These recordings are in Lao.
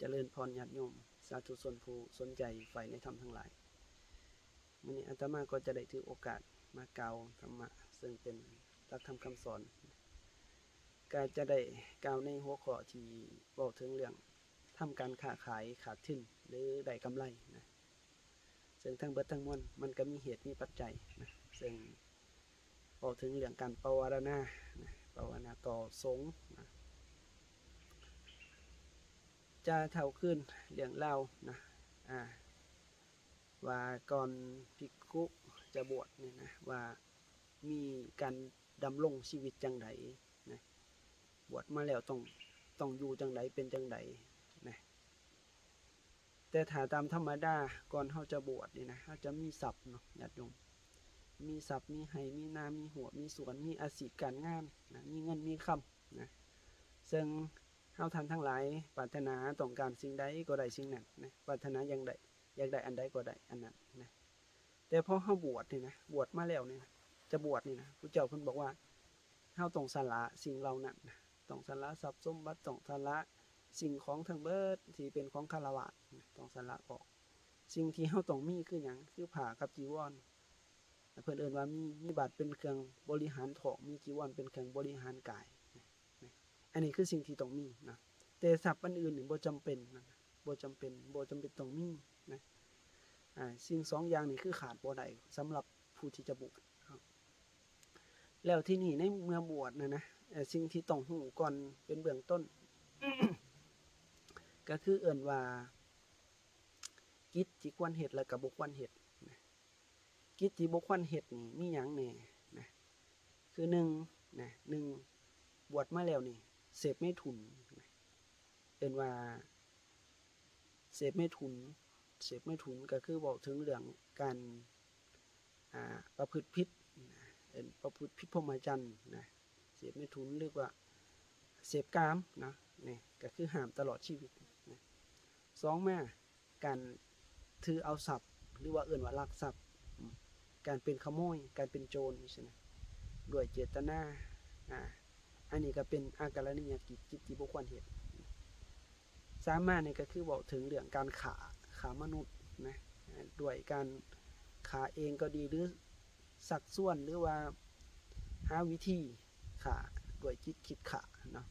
ຈະເລີນພອນຍາດໂຍມສາທຸຊົນຜູ້ສົນໃຈໃຝ່ໃນທຳທັງຫຼາຍ. ມື້ນີ້ອາດຕະມາກໍຈະໄດ້ຖືໂອກາດມາກ່າວທຳມະ ເຊິ່ງເປັນຫຼັກທຳຄຳສອນ, ກໍຈະໄດ້ກ່າວໃນຫົວຂໍ້ທີ່ເວົ້າເຖິງເລື່ອງທຳການຄ້າຂາຍຂາດທຶນ ຫຼື ໄດ້ກຳໄລນະ. ເຊິ່ງທັງເບິດທັງມວນມັນກໍມີເຫດມີປັດໄຈນະ, ເຊິ່ງເວົ້າເຖິງເລື່ອງການປະວາລະນານະ, ປະວາລະນາຕໍ່ສົງນະ. ຈະເລົ່າຄືນເລື່ອງລາວນະ ອາ ວ່າກ່ອນພິກຂຸຈະບວດນີ້ນະ ວ່າມີການດຳລົງຊີວິດຈັ່ງໃດນະ, ບວດມາແລ້ວຕ້ອງ ຕ້ອງຢູ່ຈັ່ງໃດ ເປັນຈັ່ງໃດນະ. ແຕ່ຖ້າຕາມທຳມະດາ ກ່ອນເຮົາຈະບວດນີ້ນະ ເຮົາຈະມີຊັບເນາະ ຍາດໂຍມ, ມີຊັບ ມີໄຮ່ ມີນາ ມີຮົ້ວ ມີສວນ ມີອາຊີບການງານນະ, ມີເງິນມີຄຳນະ. ເຊິ່ງເຮົາທ່ານທັງຫຼາຍປາດຖະໜາຕ້ອງການສິ່ງໃດກໍໄດ້ສິ່ງນັ້ນນະ, ປາດຖະໜາຢ່າງໃດ ຢາກໄດ້ອັນໃດກໍໄດ້ອັນນັ້ນນະ. ແຕ່ພໍເຮົາບວດນີ້ນະ ບວດມາແລ້ວນີ້ນະ ຈະບວດນີ້ນະ ພຸດທະເຈົ້າເພິ່ນບອກວ່າ ເຮົາຕ້ອງສະຫຼະສິ່ງເຫຼົ່ານັ້ນນະ, ຕ້ອງສະຫຼະຊັບສົມບັດ, ຕ້ອງສະຫຼະສິ່ງຂອງທັງເບິດທີ່ເປັນຂອງຄາລະວາດນະ, ຕ້ອງສະຫຼະອອກ. ສິ່ງທີ່ເຮົາຕ້ອງມີຄືຫຍັງ? ຄືຜ້າກັບຈີວອນ. ເພິ່ນເອີ້ນວ່າມີ ມີບາດເປັນເຄື່ອງບໍລິຫານທ້ອງ, ມີຈີວອນເປັນເຄື່ອງບໍລິຫານກາຍນະ. ອັນນີ້ຄືສິ່ງທີ່ຕ້ອງມີນະ, ແຕ່ຊັບອັນອື່ນນີ້ບໍ່ຈຳເປັນນະ, ບໍ່ຈຳເປັນ ບໍ່ຈຳເປັນຕ້ອງມີນະ. ອາ ສິ່ງສອງຢ່າງນີ້ຄືຂາດບໍ່ໄດ້ສຳລັບຜູ້ທີ່ຈະບວດເນາະ. ແລ້ວທີນີ້ໃນເມື່ອບວດນະນະ ເອີ ສິ່ງທີ່ຕ້ອງຮູ້ກ່ອນເປັນເບື້ອງຕົ້ນ ກໍຄືເອີ້ນວ່າ ກິດທີ່ຄວນເຮັດ ແລະ ກໍບໍ່ຄວນເຮັດນະ. ກິດທີ່ບໍ່ຄວນເຮັດນີ້ມີຫຍັງແດ່ນະ? ຄືໜຶ່ງນະ ໜຶ່ງ ບວດມາແລ້ວນີ້ເສບເມຖຸນນະ, ເອີ້ນວ່າເສບເມຕຸນ, ເສບເມຕຸນກໍຄືເວົ້າເຖິງເລື່ອງການ ອ່າ ປະພຶດຜິດນະ, ເອີ້ນປະພຶດຜິດພົມມະຈັນນະ, ເສບເມຕຸນ ຫຼືວ່າເສບກາມເນາະ, ນີ້ກໍຄືຫ້າມຕະຫຼອດຊີວິດນະ. ສອງມາ ການຖືເອົາຊັບ ຫຼືວ່າເອີ້ນວ່າລັກຊັບ, ການເປັນຂະໂມຍ, ການເປັນໂຈນ ຈັ່ງຊີ້ນະ ດ້ວຍເຈດຕະນາ, ອາ ອັນນີ້ກໍເປັນອາກາລະນິຍະກິດ, ກິດທີ່ບໍ່ຄວນເຮັດ. ສາມມານີ້ກໍຄືເວົ້າເຖິງເລື່ອງການຂ້າ, ຂ້າມະນຸດນະ, ດ້ວຍການຂ້າເອງກໍດີ ຫຼື ຊັກຊວນ ຫຼືວ່າຫາວິທີຂ້າດ້ວຍຈິດຄິດຂ້າເນາະ,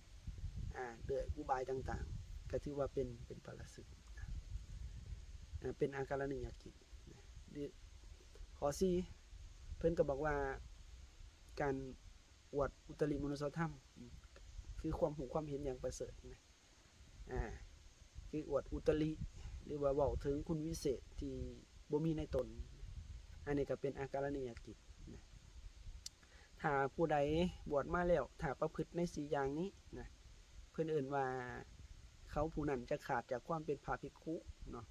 ອາ ດ້ວຍອຸບາຍຕ່າງໆ ກໍຖືວ່າເປັນ ເປັນປະລະຊຶກ, ອາ ເປັນອາກາລະນິຍະກິດນະ. ຫຼື ຂໍ້ສີ່ ເພິ່ນກໍບອກວ່າ ການອວດອຸດຕະລິມະນຸດສະທຳ ຄືຄວາມຮູ້ຄວາມເຫັນຢ່າງປະເສີດນະ. ອາ ຄືອວດອຸດຕະລິ ຫຼືວ່າເວົ້າເຖິງຄຸນວິເສດທີ່ບໍ່ມີໃນຕົນ, ອັນນີ້ກໍເປັນອາກາລະນິຍະກິດນະ. ຖ້າຜູ້ໃດບວດມາແລ້ວ ຖ້າປະພຶດໃນສີ່ຢ່າງນີ້ນະ ເພິ່ນເອີ້ນວ່າ ເຂົາຜູ້ນັ້ນຈະຂາດຈາກຄວາມເປັນພະພິກຂຸເນາະ,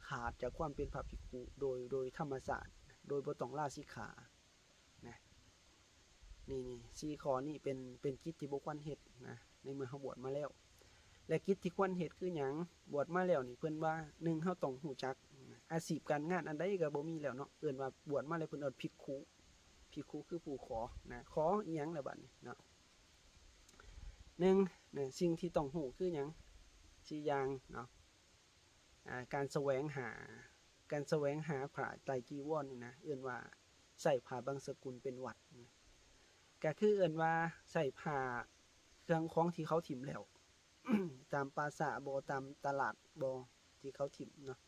ຂາດຈາກຄວາມເປັນພະພິກຂຸໂດຍ ໂດຍທຳມະຊາດ ໂດຍບໍ່ຕ້ອງລາສິກຂາ. ນະ ນີ້ ນີ້ ສີ່ຂໍ້ນີ້ເປັນ ເປັນກິດທີ່ບໍ່ຄວນເຮັດນະ ໃນເມື່ອເຮົາບວດມາແລ້ວ. ແລະ ກິດທີ່ຄວນເຮັດຄືຫຍັງ? ບວດມາແລ້ວນີ້ເພິ່ນວ່າ ໜຶ່ງ ເຮົາຕ້ອງຮູ້ຈັກອາຊີບການງານອັນໃດກໍບໍ່ມີແລ້ວເນາະ, ເອີ້ນວ່າບວດມາແລ້ວເພິ່ນເອີ້ນພິກຂຸ, ພິກຂຸຄືຜູ້ຂໍນະ, ຂໍອີ່ຫຍັງລະບັດນີ້ເນາະ. ໜຶ່ງນະ ສິ່ງທີ່ຕ້ອງຮູ້ຄືຫຍັງ? ສີ່ຢ່າງເນາະ. ອາ ການສະແຫວງຫາ ການສະແຫວງຫາຜ້າໄຕຈີວອນນີ້ນະ ເອີ້ນວ່າໃຊ້ຜ້າບັງສະກຸນເປັນວັດນະ, ກະຄືເອີ້ນວ່າໃຊ້ຜ້າເຄື່ອງຂອງທີ່ເຂົາຖິ້ມແລ້ວ ຕາມປ່າຊ້າບໍ ຕາມຕະຫຼາດບໍ ທີ່ເຂົາຖິ້ມເນາະ,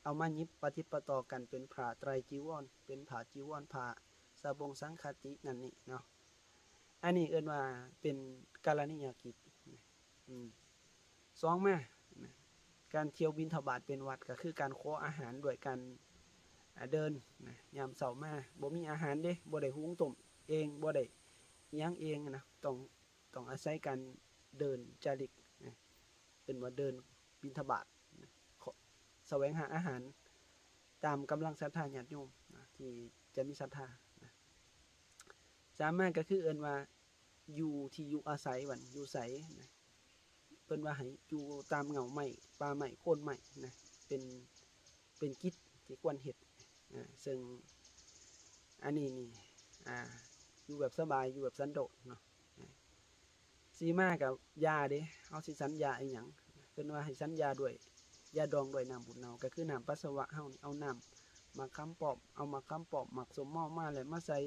ເອົາມາຫຍິບປະຕິດປະຕໍ່ກັນເປັນຜ້າໄຕຈີວອນ ເປັນຜ້າຈີວອນ ຜ້າສະບົງສັງຄະຕິນັ້ນນີ້ເນາະ. ອັນນີ້ເອີ້ນວ່າເປັນກາລະນິຍະກິດ. ອືມ ສອງມານະ ການທ່ຽວບິນທະບາດເປັນວັດ ກໍຄືການຂໍອາຫານດ້ວຍການ ອາ ເດີນນະ, ຍາມເຊົ້າມາບໍ່ມີອາຫານເດ້, ບໍ່ໄດ້ຫຸງຕົ້ມເອງ, ບໍ່ໄດ້ຫຍັງເອງນະ, ຕ້ອງ ຕ້ອງອາໄສການເດີນຈາລິກນະ, ເອີ້ນວ່າເດີນບິນທະບາດນະ, ສະແຫວງຫາອາຫານຕາມກຳລັງສັດທາຍາດໂຍມນະ ທີ່ຈະມີສັດທານະ. ສາມມາກໍຄືເອີ້ນວ່າ ຢູ່ທີ່ຢູ່ອາໄສ ບັດນີ້ຢູ່ໃສນະ, ເພິ່ນວ່າໃຫ້ຢູ່ຕາມເຫງົ້າໄມ້ ປ່າໄມ້ ໂຄນໄມ້ນະ, ເປັນ ເປັນກິດທີ່ຄວນເຮັດ. ອາ ເຊິ່ງອັນນີ້ນີ້ ອາ ຢູ່ແບບສະບາຍ ຢູ່ແບບສັນໂດດເນາະ. ອາ ສີ່ມາກໍຢາເດ້, ເຮົາຊິສັນຢາອີ່ຫຍັງ? ເພິ່ນວ່າໃຫ້ສັນຢາດ້ວຍຢາດອງດ້ວຍນ້ຳບູດເນົ່າ ກໍຄືນ້ຳປັດສະວະເຮົານີ້ ເອົານ້ຳໝາກຂາມປ້ອມ ເອົາໝາກຂາມປ້ອມ ໝາກສົ້ມເມົາມາ ແລ້ວມາໃສ່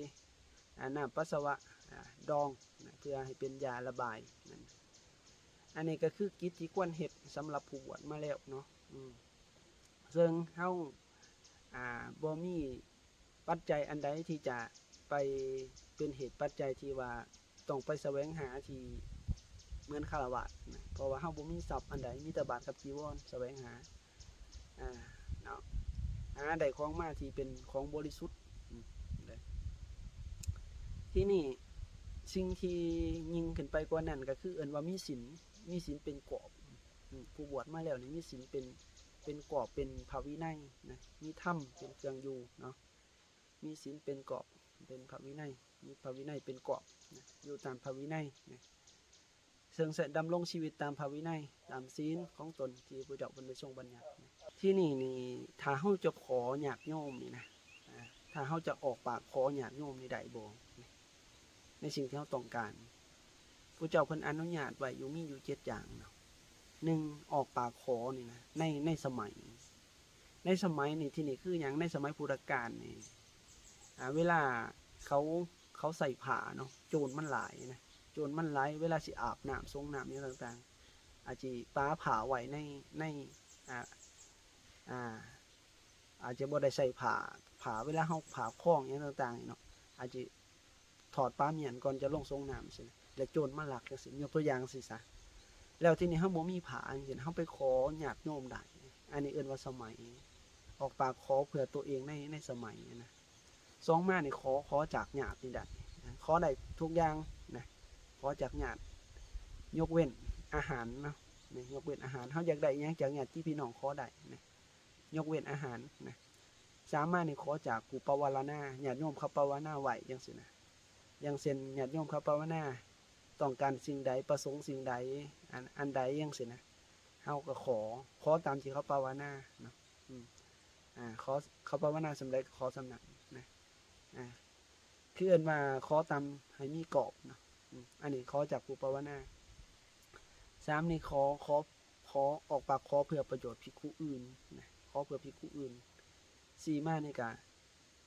ອາ ນ້ຳປັດສະວະ ອາ ດອງນະ ເພື່ອໃຫ້ເປັນຢາລະບາຍນັ້ນ. ອັນນີ້ກໍຄືກິດທີ່ຄວນເຮັດສຳລັບຜູ້ບວດມາແລ້ວເນາະ ອືມ ເຊິ່ງເຮົາ ອາ ບໍ່ມີປັດໄຈອັນໃດທີ່ຈະໄປເປັນເຫດປັດໄຈທີ່ວ່າ ຕ້ອງໄປສະແຫວງຫາທີ່ເໝືອນຄາລະວາດນະ ເພາະວ່າເຮົາບໍ່ມີຊັບອັນໃດ ມີແຕ່ບາດກັບຈີວອນສະແຫວງຫາ ອາ ເນາະ ຫາໄດ້ຂອງມາທີ່ເປັນຂອງບໍລິສຸດ ອືມ ເດ້. ທີນີ້ສິ່ງທີ່ຍິ່ງຂຶ້ນໄປກວ່ານັ້ນກໍຄືເອີ້ນວ່າມີສິນ ມີສິນເປັນກອບ ອືມ ຜູ້ບວດມາແລ້ວນີ້ມີສິນເປັນ ເປັນກອບ ເປັນພະວິໄນນະ ມີທຳເປັນເຄື່ອງຢູ່ເນາະ ມີສິນເປັນກອບ ເປັນພະວິໄນ ມີພະວິໄນເປັນກອບນະ ຢູ່ຕາມພະວິໄນນະ ເຊິ່ງດຳລົງຊີວິດຕາມພະວິໄນ ຕາມສິນຂອງຕົນທີ່ພະເຈົ້າເພິ່ນໄດ້ຊົງບັນຍັດນະ. ທີນີ້ນີ້ ຖ້າເຮົາຈະຂໍຍາດໂຍມນີ້ນະ ອາ ຖ້າເຮົາຈະອອກປາກຂໍຍາດໂຍມນີ້ໄດ້ບໍ່? ໃນສິ່ງທີ່ເຮົາຕ້ອງການ ພະເຈົ້າເພິ່ນອະນຸຍາດໄວ້ຢູ່ ມີຢູ່ເຈັດຢ່າງເນາະ. ໜຶ່ງ ອອກປາກຂໍນີ້ນະ ໃນ ໃນສະໄໝ ໃນສະໄໝນີ້ ທີ່ນີ້ຄືຫຍັງ? ໃນສະໄໝພຸດທະການນີ້ ອາ ເວລາເຂົາ ເຂົາໃສ່ຜ້າເນາະ ໂຈນມັນຫຼາຍນະ ໂຈນມັນຫຼາຍ ເວລາຊິອາບນ້ຳ ສົງນ້ຳ ຫຍັງຕ່າງໆ ອາດຊິປາຜ້າໄວ້ໃນ ໃນ ອາ ອາ ອາດຈະບໍ່ໄດ້ໃສ່ຜ້າ ຜ້າ ເວລາເຮົາຜ້າຄອງຫຍັງຕ່າງໆນີ້ເນາະ ອາດຈະຖອດປາມ້ຽນກ່ອນຈະລົງສົງນ້ຳຊີ້ນະ ແລ້ວໂຈນມາລັກຈັ່ງຊີ້ ຍົກຕົວຢ່າງຊີ້ຊະ. ແລ້ວທີນີ້ເຮົາບໍ່ມີຜ້າຈັ່ງຊີ້ ເຮົາໄປຂໍຍາດໂຍມໄດ້ ອັນນີ້ເອີ້ນວ່າສະໄໝ ອອກປາກຂໍເພື່ອໂຕເອງໃນ ໃນສະໄໝນະ. ສອງມານີ້ ຂໍ ຂໍຈາກຍາດນີ້ໄດ້ ຂໍໄດ້ທຸກຢ່າງນະ ຂໍຈາກຍາດ ຍົກເວັ້ນອາຫານເນາະ ຍົກເວັ້ນອາຫານ ເຮົາຢາກໄດ້ຫຍັງຈາກຍາດຕິພີ່ນ້ອງຂໍໄດ້ນະ ຍົກເວັ້ນອາຫານນະ. ສາມມານີ້ ຂໍຈາກຜູ້ປະວາລະນາ ຍາດໂຍມເຂົາປະວາລະນາໄວ້ຈັ່ງຊີ້ນະ ຢ່າງເຊັ່ນ ຍາດໂຍມເຂົາປະວາລະນາຕ້ອງການສິ່ງໃດ ປະສົງສິ່ງໃດ ອັນ ອັນໃດຈັ່ງຊີ້ນະ ເຮົາກໍຂໍ ຂໍຕາມທີ່ເຂົາປະວາລະນາເນາະ ອືມ ອາ ຂໍ ເຂົາປະວາລະນາສ່ຳໃດກໍຂໍສ່ຳນັ້ນນະ ອາ ຄືເອີ້ນວ່າຂໍຕາມໃຫ້ມີກອບເນາະ ອືມ ອັນນີ້ຂໍຈາກຜູ້ປະວາລະນາ. ສາມນີ້ ຂໍ ຂໍ ຂໍ ອອກປາກຂໍເພື່ອປະໂຫຍດພິກຂຸອື່ນນະ ຂໍເພື່ອພິກຂຸອື່ນ. ສີ່ມານີ້ກະ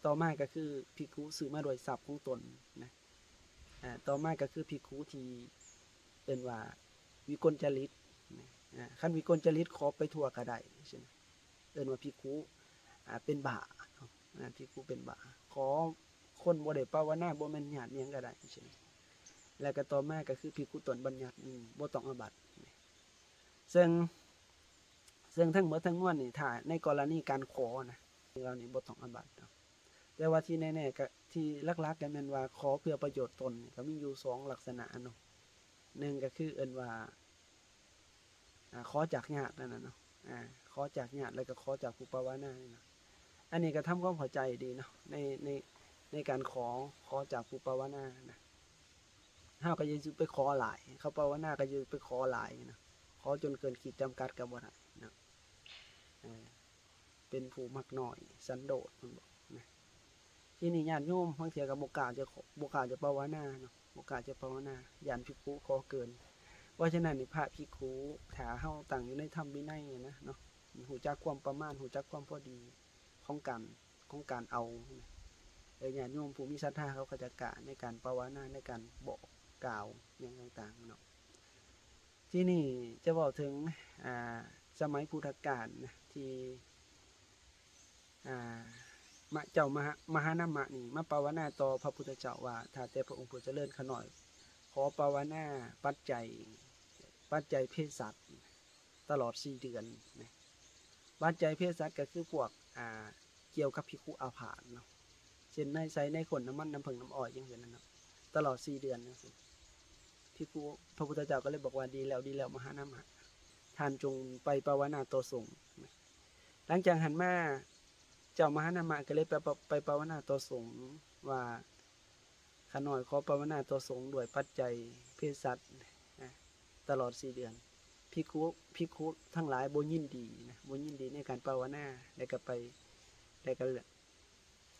ຕໍ່ມາກໍຄືພິກຂຸຊື້ມາດ້ວຍຊັບຂອງຕົນນະ ອາ ຕໍ່ມາກໍຄືພິກຂຸທີ່ເອີ້ນວ່າວິກົນຈະລິດນະ ອາ ຄັນວິກົນຈະລິດຂໍໄປທົ່ວກໍໄດ້ ເຊັ່ນ ເອີ້ນວ່າພິກຂຸ ອາ ເປັນບ້າເນາະ ອາ ພິກຂຸເປັນບ້າ ຂໍຄົນບໍ່ໄດ້ປາວະນາ ບໍ່ແມ່ນຍາດຫຍັງກໍໄດ້ ເຊັ່ນ ແລ້ວກໍຕໍ່ມາກໍຄືພິກຂຸຕົ້ນບັນຍັດ ອືມ ບໍ່ຕ້ອງອາບັດ ເຊິ່ງ ເຊິ່ງທັງໝົດທັງມວນນີ້ ຖ້າໃນກໍລະນີການຂໍນະ ເຫຼົ່ານີ້ບໍ່ຕ້ອງອາບັດເນາະ ແຕ່ວ່າທີ່ແນ່ໆ ກະ ທີ່ຫຼັກໆ ກໍແມ່ນວ່າຂໍເພື່ອປະໂຫຍດຕົນນີ້ ກໍມີຢູ່ສອງລັກສະນະເນາະ ໜຶ່ງກໍຄືເອີ້ນວ່າ ອາ ຂໍຈາກຍາດນັ້ນນະເນາະ ອາ ຂໍຈາກຍາດ ແລ້ວກໍຂໍຈາກຜູ້ປາວະນານີ້ເນາະ ອັນນີ້ກໍທຳຄວາມເຂົ້າໃຈດີເນາະ ໃນ ໃນ ໃນການຂໍ ຂໍຈາກຜູ້ປາວະນານະ ເຮົາກໍຢ່າໄປຂໍຫຼາຍ ເຂົາປາວະນາກໍຢ່າໄປຂໍຫຼາຍນະ ຂໍຈົນເກີນຂີດຈຳກັດກໍບໍ່ໄດ້ເນາະ ເອີ ເປັນຜູ້ມັກນ້ອຍສັນໂດດ ເພິ່ນບອກນະ. ທີນີ້ຍາດໂຍມບາງເທື່ອກໍບໍ່ກ້າຈະ ບໍ່ກ້າຈະປາວະນາເນາະ ບໍ່ກ້າຈະປາວະນາ ຢ້ານພິກຂຸຂໍເກີນ. ເພາະສະນັ້ນນີ້ ພະພິກຂຸ ຖ້າເຮົາຕັ້ງຢູ່ໃນທຳວິໄນນະເນາະ ຮູ້ຈັກຄວາມປະມານ ຮູ້ຈັກຄວາມພໍດີຂອງການ ຂອງການເອົານະ ເອີ ຍາດໂຍມຜູ້ມີສັດທາເຂົາກໍຈະກ້າໃນການປາວະນາ ໃນການບອກກ່າວຫຍັງຕ່າງໆເນາະ. ທີນີ້ຈະເວົ້າເຖິງ ອາ ສະໄໝພຸດທະການນະ ທີ່ ອາ ມະ ເຈົ້າມະຫາ ມະຫານາມະນີ້ມາປາວະນາຕໍ່ພະພຸດທະເຈົ້າວ່າ ຖ້າແຕ່ພະອົງຜູ້ຈະເລີນຂ້ານ້ອຍຂໍປາວະນາປັດໄຈ ປັດໄຈເພສັດຕະຫຼອດສີ່ເດືອນນະ ປັດໄຈເພສັດກໍຄືພວກ ອາ ກ່ຽວກັບພິກຂຸອາພາດເນາະ ເຊັ່ນ ເນີຍໃສ ເນີຍຂຸ້ນ ນ້ຳມັນ ນ້ຳເຜິ້ງ ນ້ຳອ້ອຍ ຈັ່ງຊີ້ນະເນາະ ຕະຫຼອດສີ່ເດືອນຈັ່ງຊີ້. ພິກຂຸ ພະພຸດທະເຈົ້າກໍເລີຍບອກວ່າ ດີແລ້ວ ດີແລ້ວ ມະຫານາມະ ທ່ານຈົ່ງໄປປາວະນາຕໍ່ສົງ. ຫຼັງຈາກຫັ້ນມາ ເຈົ້າມະຫານາມະກໍເລີຍໄປ ໄປປາວະນາຕໍ່ສົງວ່າ ຂ້ານ້ອຍຂໍປາວະນາຕໍ່ສົງດ້ວຍປັດໄຈເພສັດ ອາ ຕະຫຼອດສີ່ເດືອນ. ພິກຂຸ ພິກຂຸທັງຫຼາຍບໍ່ຍິນດີນະ ບໍ່ຍິນດີໃນການປາວະນາ ແລ້ວກໍໄປ ແລ້ວກໍ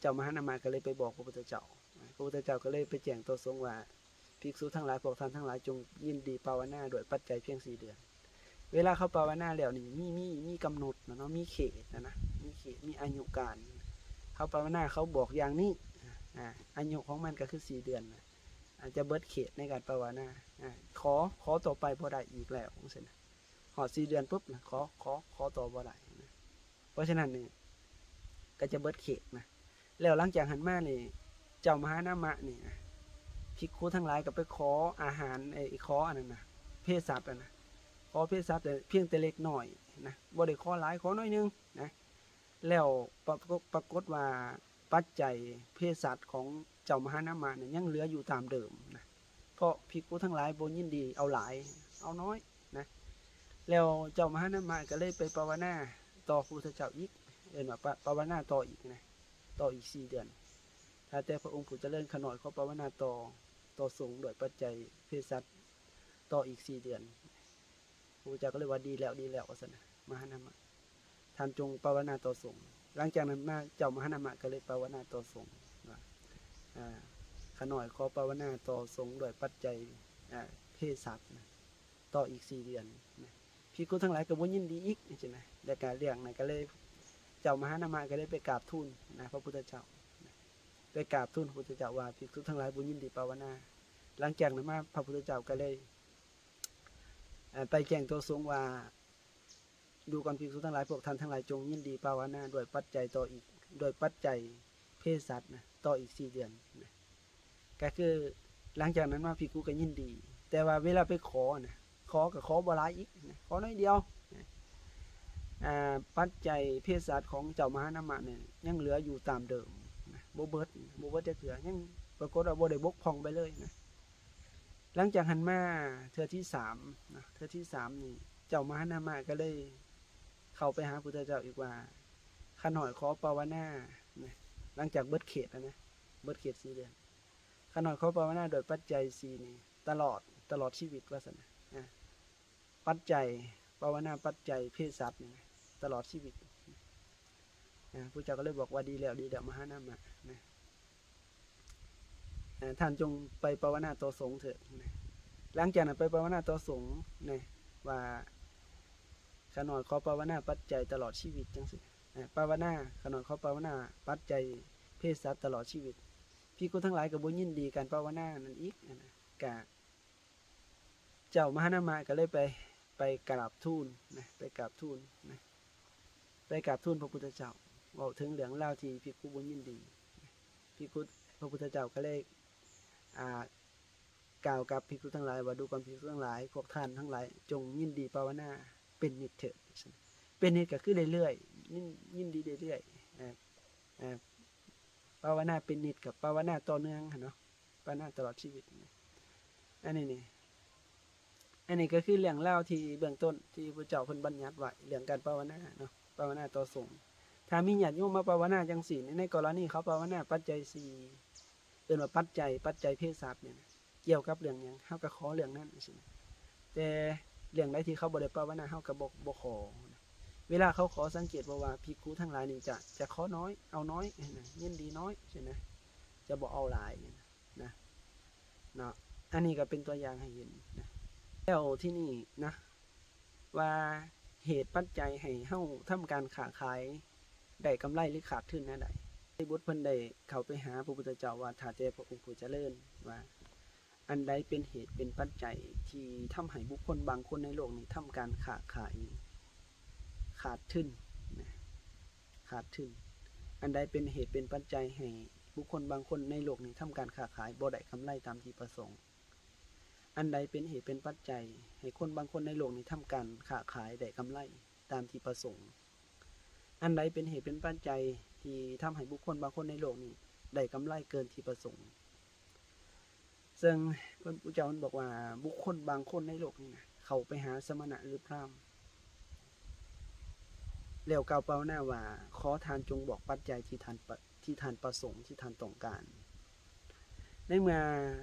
ເຈົ້າມະຫານາມະກໍເລີຍໄປບອກພະພຸດທະເຈົ້າ ອາ ພະພຸດທະເຈົ້າກໍເລີຍໄປແຈ້ງຕໍ່ສົງວ່າ ພິກສຸທັງຫຼາຍ ພວກທ່ານທັງຫຼາຍຈົ່ງຍິນດີປາວະນາດ້ວຍປັດໄຈພຽງສີ່ເດືອນ. ເວລາເຂົາພາວະນາແລ້ວນີ້ ມີ ມີ ມີກຳນົດນະເນາະ ມີເຂດນະນະ ມີເຂດ ມີອາຍຸການ. ເຂົາພາວະນາ ເຂົາບອກຢ່າງນີ້ ອາ ອາຍຸຂອງມັນກໍຄືສີ່ເດືອນນະ ອາດຈະເບິດເຂດໃນການພາວະນາ ອາ ຂໍ ຂໍຕໍ່ໄປບໍ່ໄດ້ອີກແລ້ວ ຈັ່ງຊີ້ນະ. ຮອດສີ່ເດືອນປຸບນະ ຂໍ ຂໍ ຂໍຕໍ່ບໍ່ໄດ້ນະ. ເພາະສະນັ້ນນີ້ ກໍຈະເບິດເຂດນະ. ແລ້ວຫຼັງຈາກຫັ້ນມານີ້ ເຈົ້າມະຫານາມະນີ້ນະ ພິກຂຸທັງຫຼາຍກໍໄປຂໍອາຫານ ເອີ ຂໍອັນນັ້ນນະ ເພສັດຫັ້ນນະ ຂໍເພສັດພຽງແຕ່ເລັກນ້ອຍນະ ບໍ່ໄດ້ຂໍຫຼາຍ ຂໍໜ້ອຍໜຶ່ງນະ. ແລ້ວປະ ປາກົດວ່າປັດໄຈເພສັດຂອງເຈົ້າມະຫານາມະນັ້ນຍັງເຫຼືອຢູ່ຕາມເດີມນະ. ເພາະພິກຂຸທັງຫຼາຍບໍ່ຍິນດີເອົາຫຼາຍ ເອົານ້ອຍນະ. ແລ້ວເຈົ້າມະຫານາມະກໍເລີຍໄປພາວະນາຕໍ່ພະພຸດທະເຈົ້າອີກ ເອີ້ນວ່າ ພາ ພາວະນາຕໍ່ອີກນະ ຕໍ່ອີກສີ່ເດືອນ. ຂ້າແຕ່ພະອົງຜູ້ຈະເລີນ ຂ້ານ້ອຍຂໍພາວະນາຕໍ່ ຕໍ່ສົງດ້ວຍປັດໄຈເພສັດຕໍ່ອີກສີ່ເດືອນ. ພະພຸດທະເຈົ້າກໍເລີຍວ່າ ດີແລ້ວ ດີແລ້ວ ວ່າຊັ້ນນະ ມະຫານາມະ. ທ່ານຈົ່ງພາວະນາຕໍ່ສົງ. ຫຼັງຈາກນັ້ນມາ ເຈົ້າມະຫານາມະກໍເລີຍພາວະນາຕໍ່ສົງວ່າ ອາ ຂ້ານ້ອຍຂໍພາວະນາຕໍ່ສົງດ້ວຍປັດໄຈ ອາ ເພສັດນະ ຕໍ່ອີກສີ່ເດືອນນະ. ພິກຂຸທັງຫຼາຍກໍບໍ່ຍິນດີອີກ ຈັ່ງຊີ້ນະ. ແລ້ວກໍເລື່ອງນັ້ນກໍເລີຍ ເຈົ້າມະຫານາມະກໍເລີຍໄປກາບທູນນະ ພະພຸດທະເຈົ້ານະ ໄປກາບທູນພະພຸດທະເຈົ້າວ່າ ພິກຂຸທັງຫຼາຍບໍ່ຍິນດີພາວະນາ. ຫຼັງຈາກນັ້ນມາ ພະພຸດທະເຈົ້າກໍເລີຍ ອາ ໄປແຈ້ງຕໍ່ສົງວ່າ ດູກ່ອນພິກຂຸທັງຫຼາຍ ພວກທ່ານທັງຫຼາຍຈົ່ງຍິນດີພາວະນາດ້ວຍປັດໄຈຕໍ່ອີກ ດ້ວຍປັດໄຈເພສັດນະ ຕໍ່ອີກສີ່ເດືອນນະ. ກໍຄືຫຼັງຈາກນັ້ນມາພິກຂຸກໍຍິນດີ ແຕ່ວ່າເວລາໄປຂໍນະ ຂໍກໍຂໍບໍ່ຫຼາຍອີກນະ ຂໍໜ້ອຍດຽວນະ. ອາ ປັດໄຈເພສັດຂອງເຈົ້າມະຫານາມະນີ້ຍັງເຫຼືອຢູ່ຕາມເດີມນະ ບໍ່ເບິດ ບໍ່ເບິດຈັກເທື່ອ ຍັງປາກົດວ່າບໍ່ໄດ້ບົກຜ່ອງໄປເລີຍນະ. ຫຼັງຈາກຫັ້ນມາເທື່ອທີສາມນະ ເທື່ອທີສາມນີ້ ເຈົ້າມະຫານາມະກໍເລີຍເຂົ້າໄປຫາພຸດທະເຈົ້າອີກວ່າ ຂ້ານ້ອຍຂໍພາວະນານະ ຫຼັງຈາກເບິດເຂດແລ້ວນະ ເບິດເຂດສີ່ເດືອນ ຂ້ານ້ອຍຂໍພາວະນາດ້ວຍປັດໄຈສີ່ນີ້ຕະຫຼອດ ຕະຫຼອດຊີວິດ ວ່າຊັ້ນນະ. ອາ ປັດໄຈ ພາວະນາປັດໄຈເພສັດນີ້ນະ ຕະຫຼອດຊີວິດ. ອາ ພະພຸດທະເຈົ້າກໍເລີຍບອກວ່າ ດີແລ້ວ ດີແລ້ວ ມະຫານາມະນະ ອາ ທ່ານຈົ່ງໄປພາວະນາຕໍ່ສົງເຖີດນະ. ຫຼັງຈາກນັ້ນໄປພາວະນາຕໍ່ສົງນະ ວ່າ ຂ້ານ້ອຍຂໍພາວະນາປັດໄຈຕະຫຼອດຊີວິດ ຈັ່ງຊີ້. ອາ ພາວະນາ ຂ້ານ້ອຍຂໍພາວະນາປັດໄຈເພສັດຕະຫຼອດຊີວິດ. ພິກຂຸທັງຫຼາຍກໍບໍ່ຍິນດີການພາວະນານັ້ນອີກນະ ກະ ເຈົ້າມະຫານາມະກໍເລີຍໄປ ໄປກາບທູນນະ ໄປກາບທູນນະ ໄປກາບທູນພະພຸດທະເຈົ້າ ເວົ້າເຖິງເລື່ອງລາວທີ່ພິກຂຸບໍ່ຍິນດີ. ພິກຂຸ ພະພຸດທະເຈົ້າກໍເລີຍ ອ່າ ກ່າວກັບພິກຂຸທັງຫຼາຍວ່າ ດູກ່ອນພິກຂຸທັງຫຼາຍ ພວກທ່ານທັງຫຼາຍຈົ່ງຍິນດີພາວະນາເປັນນິດເທີດ. ເປັນນິດກໍຄືເລື້ອຍໆ ຍິນ ຍິນດີເລື້ອຍໆ ເອີ ເອີ ພາວະນາເປັນນິດກັບພາວະນາຕໍ່ເນື່ອງຫັ້ນເນາະ ພາວະນາຕະຫຼອດຊີວິດ. ອັນນີ້ນີ້ ອັນນີ້ກໍຄືເລື່ອງລາວທີ່ເບື້ອງຕົ້ນທີ່ພະເຈົ້າເພິ່ນບັນຍັດໄວ້ ເລື່ອງການພາວະນາເນາະ ພາວະນາຕໍ່ສົງ. ຖ້າມີຍາດໂຍມມາພາວະນາຈັ່ງຊີ້ ໃນກໍລະນີເຂົາພາວະນາປັດໄຈສີ່ ເອີ້ນວ່າປັດໄຈ ປັດໄຈເພສັດນີ້ນະ ກ່ຽວກັບເລື່ອງຫຍັງ ເຮົາກໍຂໍເລື່ອງນັ້ນ ຈັ່ງຊີ້ນະ. ແຕ່ເລື່ອງໃດທີ່ເຂົາບໍ່ໄດ້ພາວະນາ ເຮົາກໍບໍ່ ບໍ່ຂໍນະ. ເວລາເຂົາຂໍ ສັງເກດບໍ່ວ່າພິກຂຸທັງຫຼາຍນີ້ຈະ ຈະຂໍໜ້ອຍ ເອົາໜ້ອຍນະ ຍິນດີໜ້ອຍຊີ້ນະ ຈະບໍ່ເອົາຫຼາຍນະ ນະ ເນາະ. ອັນນີ້ກໍເປັນຕົວຢ່າງໃຫ້ເຫັນນະ. ແລ້ວທີນີ້ນະ ວ່າເຫດປັດໄຈໃຫ້ເຮົາທຳການຄ້າຂາຍໄດ້ກຳໄລ ຫຼື ຂາດທຶນແນວໃດ? ໄຕຣບຸດເພິ່ນໄດ້ເຂົ້າໄປຫາພະພຸດທະເຈົ້າວ່າ ຂ້າແຕ່ພະອົງຜູ້ຈະເລີນ ວ່າ ອັນໃດເປັນເຫດເປັນປັດໄຈທີ່ທຳໃຫ້ບຸກຄົນບາງຄົນໃນໂລກນີ້ທຳການຄ້າຂາຍຂາດທຶນນະ ຂາດທຶນ? ອັນໃດເປັນເຫດເປັນປັດໄຈໃຫ້ບຸກຄົນບາງຄົນໃນໂລກນີ້ທຳການຄ້າຂາຍບໍ່ໄດ້ກຳໄລຕາມທີ່ປະສົງ? ອັນໃດເປັນເຫດເປັນປັດໄຈໃຫ້ຄົນບາງຄົນໃນໂລກນີ້ທຳການຄ້າຂາຍໄດ້ກຳໄລຕາມທີ່ປະສົງ? ອັນໃດເປັນເຫດເປັນປັດໄຈທີ່ທຳໃຫ້ບຸກຄົນບາງຄົນໃນໂລກນີ້ໄດ້ກຳໄລເກີນທີ່ປະສົງ? ເຊິ່ງພະພຸດທະເຈົ້າເພິ່ນບອກວ່າ ບຸກຄົນບາງຄົນໃນໂລກນີ້ນະ ເຂົ້າໄປຫາສະມະນະ ຫຼື ພຣາມ ແລ້ວກ່າວພາວະນາວ່າ ຂໍທ່ານຈົ່ງບອກປັດໄຈທີ່ທ່ານປະ ທີ່ທ່ານປະສົງ ທີ່ທ່ານຕ້ອງການ. ໃນເມື່ອ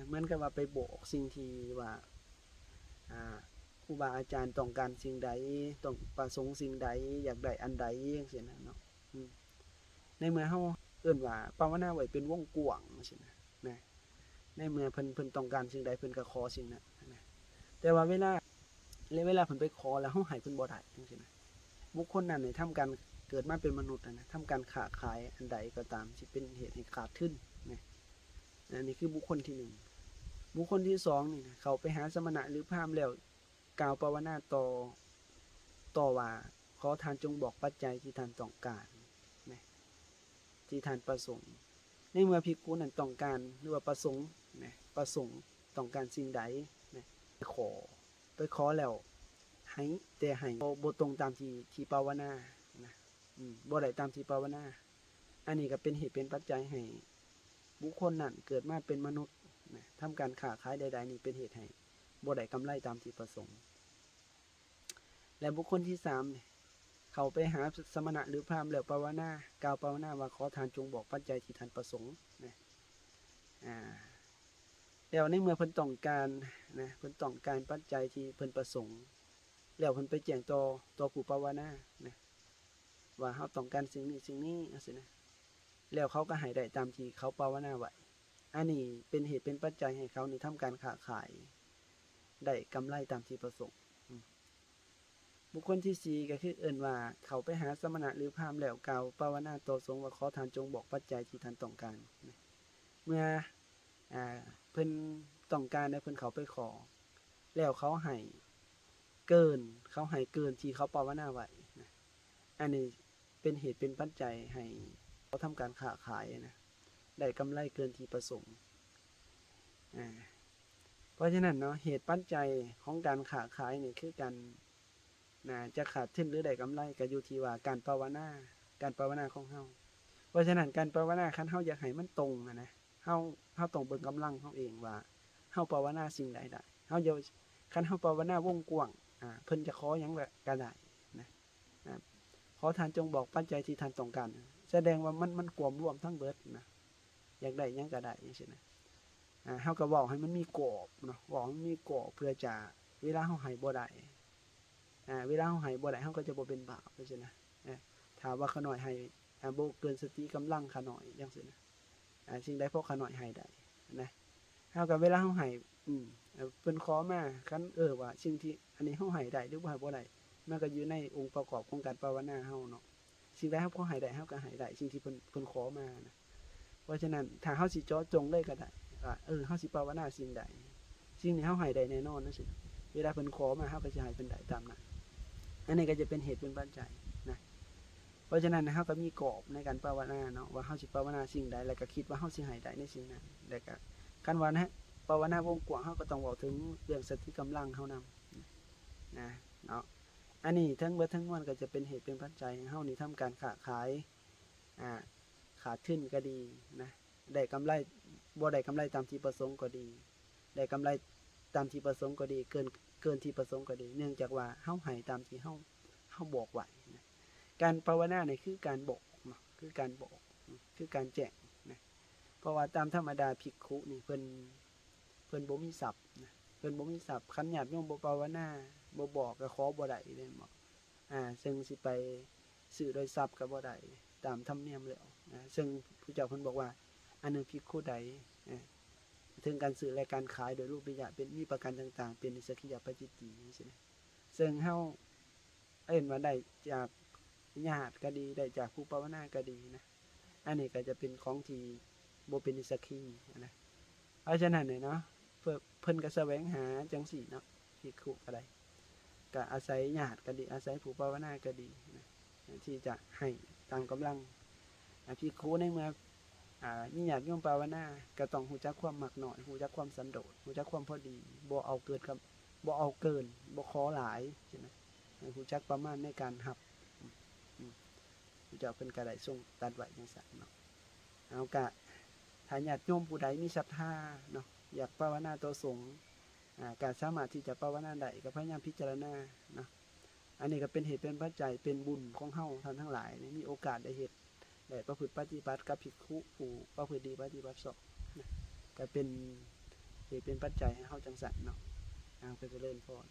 ເໝືອນກັບວ່າໄປບອກສິ່ງທີ່ວ່າ ອ່າ ຄູບາອາຈານຕ້ອງການສິ່ງໃດ ຕ້ອງປະສົງສິ່ງໃດ ຢາກໄດ້ອັນໃດ ຈັ່ງຊີ້ນະເນາະ. ອືມ ໃນເມື່ອເຮົາເອີ້ນວ່າພາວະນາໄວ້ເປັນວົງກວ້າງ ຈັ່ງຊີ້ນະ ນະ ໃນເມື່ອເພິ່ນ ເພິ່ນຕ້ອງການສິ່ງໃດ ເພິ່ນກໍຂໍສິ່ງນັ້ນນະ. ແຕ່ວ່າເວລາ ແລະເວລາເພິ່ນໄປຂໍແລ້ວເຮົາໃຫ້ເພິ່ນບໍ່ໄດ້ ຈັ່ງຊີ້ນະ. ບຸກຄົນນັ້ນນີ້ທຳການ ເກີດມາເປັນມະນຸດຫັ້ນນະ ທຳການຄ້າຂາຍອັນໃດກໍຕາມ ທີ່ເປັນເຫດໃຫ້ຂາດທຶນນະ. ອັນນີ້ຄືບຸກຄົນທີໜຶ່ງ. ບຸກຄົນທີສອງນີ້ນະ ເຂົ້າໄປຫາສະມະນະ ຫຼື ພາມແລ້ວ ກ່າວພາວະນາຕໍ່ ຕໍ່ວ່າ ຂໍທ່ານຈົ່ງບອກປັດໄຈທີ່ທ່ານຕ້ອງການນະ ທີ່ທ່ານປະສົງ. ໃນເມື່ອພິກຂຸນັ້ນຕ້ອງການ ຫຼືວ່າປະສົງນະ ປະສົງຕ້ອງການສິ່ງໃດນະ ຂໍ ໄປຂໍແລ້ວໃຫ້ ແຕ່ໃຫ້ບໍ່ ບໍ່ຕົງຕາມທີ່ ທີ່ພາວະນານະ ອືມ ບໍ່ໄດ້ຕາມທີ່ພາວະນາ. ອັນນີ້ກໍເປັນເຫດເປັນປັດໄຈໃຫ້ບຸກຄົນນັ້ນເກີດມາເປັນມະນຸດນະ ທຳການຄ້າຂາຍໃດໆນີ້ ເປັນເຫດໃຫ້ບໍ່ໄດ້ກຳໄລຕາມທີ່ປະສົງ. ແລະບຸກຄົນທີສາມນີ້ ເຂົ້າໄປຫາສະມະນະ ຫຼື ພາມແລ້ວພາວະນາ ກ່າວພາວະນາວ່າ ຂໍທ່ານຈົ່ງບອກປັດໄຈທີ່ທ່ານປະສົງນະ. ອາ ແລ້ວໃນເມື່ອເພິ່ນຕ້ອງການນະ ເພິ່ນຕ້ອງການປັດໄຈທີ່ເພິ່ນປະສົງ ແລ້ວເພິ່ນໄປແຈ້ງຕໍ່ ຕໍ່ຜູ້ພາວະນານະ ວ່າເຮົາຕ້ອງການສິ່ງນີ້ສິ່ງນີ້ ຈັ່ງຊີ້ນະ ແລ້ວເຂົາກໍໃຫ້ໄດ້ຕາມທີ່ເຂົາພາວະນາໄວ້. ອັນນີ້ເປັນເຫດເປັນປັດໄຈໃຫ້ເຂົານີ້ທຳການຄ້າຂາຍໄດ້ກຳໄລຕາມທີ່ປະສົງ. ອືມ ບຸກຄົນທີສີ່ ກໍຄືເອີ້ນວ່າ ເຂົ້າໄປຫາສະມະນະ ຫຼື ພາມແລ້ວກ່າວພາວະນາຕໍ່ສົງວ່າ ຂໍທ່ານຈົ່ງບອກປັດໄຈທີ່ທ່ານຕ້ອງການ. ເມື່ອ ອາ ເພິ່ນຕ້ອງການແລ້ວ ເພິ່ນເຂົ້າໄປຂໍ ແລ້ວເຂົາໃຫ້ເກີນ ເຂົາໃຫ້ເກີນທີ່ເຂົາພາວະນາໄວ້ນະ. ອັນນີ້ເປັນເຫດເປັນປັດໄຈໃຫ້ເຂົາທຳການຄ້າຂາຍນະ ໄດ້ກຳໄລເກີນທີ່ປະສົງ. ອາ ເພາະສະນັ້ນເນາະ ເຫດປັດໄຈຂອງການຄ້າຂາຍນີ້ຄືກັນນະ ຈະຂາດທຶນ ຫຼື ໄດ້ກຳໄລ ກໍຢູ່ທີ່ວ່າການພາວະນາ ການພາວະນາຂອງເຮົາ. ເພາະສະນັ້ນ ການພາວະນາ ຄັນເຮົາຢາກໃຫ້ມັນຕົງຫັ້ນນະ ເຮົາ ເຮົາຕ້ອງເບິ່ງກຳລັງເຮົາເອງວ່າ ເຮົາພາວະນາສິ່ງໃດໄດ້. ເຮົາຢ່າ ຄັນເຮົາພາວະນາວົງກວ້າງ ອາ ເພິ່ນຈະຂໍຫຍັງກໍໄດ້ນະ ອາ ຂໍທ່ານຈົ່ງບອກປັດໄຈທີ່ທ່ານຕ້ອງການ ສະແດງວ່າມັນ ມັນກວມລວມທັງເບິດນະ ຢາກໄດ້ຫຍັງກໍໄດ້ ຈັ່ງຊີ້ນະ. ອາ ເຮົາກໍເວົ້າໃຫ້ມັນມີກອບເນາະ ເວົ້າໃຫ້ມັນມີກອບ ເພື່ອຈະ ເວລາເຮົາໃຫ້ບໍ່ໄດ້ ອາ ເວລາເຮົາໃຫ້ບໍ່ໄດ້ ເຮົາກໍຈະບໍ່ເປັນບາບ ຈັ່ງຊີ້ນະ. ອາ ຖ້າວ່າຂ້ານ້ອຍໃຫ້ ອາ ບໍ່ເກີນສະຕິກຳລັງຂ້ານ້ອຍ ຈັ່ງຊີ້ນະ. ອາ ສິ່ງໃດພໍຂ້ານ້ອຍໃຫ້ໄດ້ນະ ເຮົາກໍເວລາເຮົາໃຫ້ ອືມ ເພິ່ນຂໍມາ ຄັນ ເອີ ວ່າສິ່ງທີ່ ອັນນີ້ເຮົາໃຫ້ໄດ້ ຫຼື ບໍ່ໃຫ້ບໍ່ໄດ້ ມັນກໍຢູ່ໃນອົງປະກອບຂອງການພາວະນາເຮົາເນາະ. ສິ່ງໃດເຮົາພໍໃຫ້ໄດ້ ເຮົາກໍໃຫ້ໄດ້ ສິ່ງທີ່ເພິ່ນ ເພິ່ນຂໍມານະ. ເພາະສະນັ້ນ ຖ້າເຮົາຊິເຈາະຈົງເລີຍກໍໄດ້ວ່າ ເອີ ເຮົາຊິພາວະນາສິ່ງໃດ ສິ່ງນີ້ເຮົາໃຫ້ໄດ້ແນ່ນອນ ຈັ່ງຊີ້ນະ. ເວລາເພິ່ນຂໍມາ ເຮົາກໍຊິໃຫ້ເພິ່ນໄດ້ຕາມນັ້ນ. ອັນນີ້ກໍຈະເປັນເຫດເປັນປັດໄຈນະ. ເພາະສະນັ້ນ ເຮົາກໍມີກອບໃນການພາວະນາເນາະ ວ່າເຮົາຊິພາວະນາສິ່ງໃດ ແລ້ວກໍຄິດວ່າເຮົາຊິໃຫ້ໄດ້ໃນສິ່ງນັ້ນ. ແລ້ວກໍຄັນວ່ານະ ພາວະນາວົງກວ້າງ ເຮົາກໍຕ້ອງເວົ້າເຖິງເລື່ອງສະຕິກຳລັງເຮົານຳນະ ເນາະ. ອັນນີ້ທັງເບິດທັງມວນກໍຈະເປັນເຫດເປັນປັດໄຈໃຫ້ເຮົານີ້ທຳການຄ້າຂາຍ ອາ ຂາດທຶນກໍດີນະ ໄດ້ກຳໄລ ບໍ່ໄດ້ກຳໄລຕາມທີ່ປະສົງກໍດີ ໄດ້ກຳໄລຕາມທີ່ປະສົງກໍດີ ເກີນ ເກີນທີ່ປະສົງກໍດີ ເນື່ອງຈາກວ່າເຮົາໃຫ້ຕາມທີ່ເຮົາ ເຮົາບອກໄວ້ນະ. ການພາວະນານີ້ຄືການບອກເນາະ ຄືການບອກ ຄືການແຈ້ງນະ. ເພາະວ່າຕາມທຳມະດາພິກຂຸນີ້ເພິ່ນ ເພິ່ນບໍ່ມີຊັບນະ ເພິ່ນບໍ່ມີຊັບ. ຄັນຍາດໂຍມບໍ່ພາວະນາ ບໍ່ບອກ ກໍຂໍບໍ່ໄດ້ແມ່ນບໍ່? ອາ ເຊິ່ງຊິໄປຊື້ດ້ວຍຊັບກໍບໍ່ໄດ້ຕາມທຳນຽມແລ້ວນະ. ເຊິ່ງພະເຈົ້າເພິ່ນບອກວ່າ ອັນໜຶ່ງພິກຂຸໃດ ອາ ເຖິງການຊື້ແລະການຂາຍໂດຍຮູບນິຍາດເປັນ ມີປະການຕ່າງໆ ເປັນນິສກຂິຍະປາຈິດຕີ ຈັ່ງຊີ້ນະ. ເຊິ່ງເຮົາເອີ້ນວ່າໄດ້ຈາກຍາດກໍດີ ໄດ້ຈາກຜູ້ພາວະນາກໍດີນະ. ອັນນີ້ກໍຈະເປັນຂອງທີ່ບໍ່ເປັນນິສກຂິນະ. ເພາະສະນັ້ນເນາະ ເພິ່ນ ເພິ່ນກໍສະແຫວງຫາຈັ່ງຊີ້ເນາະ ພິກຂຸກໍໄດ້ ກໍອາໄສຍາດກໍດີ ອາໄສຜູ້ພາວະນາກໍດີນະ ທີ່ຈະໃຫ້ຕາມກຳລັງ. ອາ ພິກຂຸໃນເມື່ອ ອາ ມີຍາດໂຍມພາວະນາ ກໍຕ້ອງຮູ້ຈັກຄວາມມັກນ້ອຍ ຮູ້ຈັກຄວາມສັນໂດດ ຮູ້ຈັກຄວາມພໍດີ ບໍ່ເອົາເກີນກັບ ບໍ່ເອົາເກີນ ບໍ່ຂໍຫຼາຍ ຊີ້ນະ. ໃຫ້ຮູ້ຈັກປະມານໃນການຮັບ. ອືມ ອືມ ພະເຈົ້າເພິ່ນກໍໄດ້ຊົງຕັດໄວ້ຈັ່ງຊັ້ນເນາະ. ເອົາ ກະ ຖ້າຍາດໂຍມຜູ້ໃດມີສັດທາເນາະ ຢາກພາວະນາຕໍ່ສົງ ອາ ກະສາມາດທີ່ຈະພາວະນາໄດ້ ກໍພະຍາຍາມພິຈາລະນາເນາະ. ອັນນີ້ກໍເປັນເຫດເປັນປັດໄຈ ເປັນບຸນຂອງເຮົາທ່ານທັງຫຼາຍ ໄດ້ມີໂອກາດໄດ້ເຮັດ ໄດ້ປະພຶດປະຕິບັດກັບພິກຂຸຜູ້ປະພຶດດີປະຕິບັດຊອບນະ ກໍເປັນເຫດເປັນປັດໄຈໃຫ້ເຮົາຈັ່ງຊັ້ນເນາະ. ອາ ກໍຈະເລີນພອນ.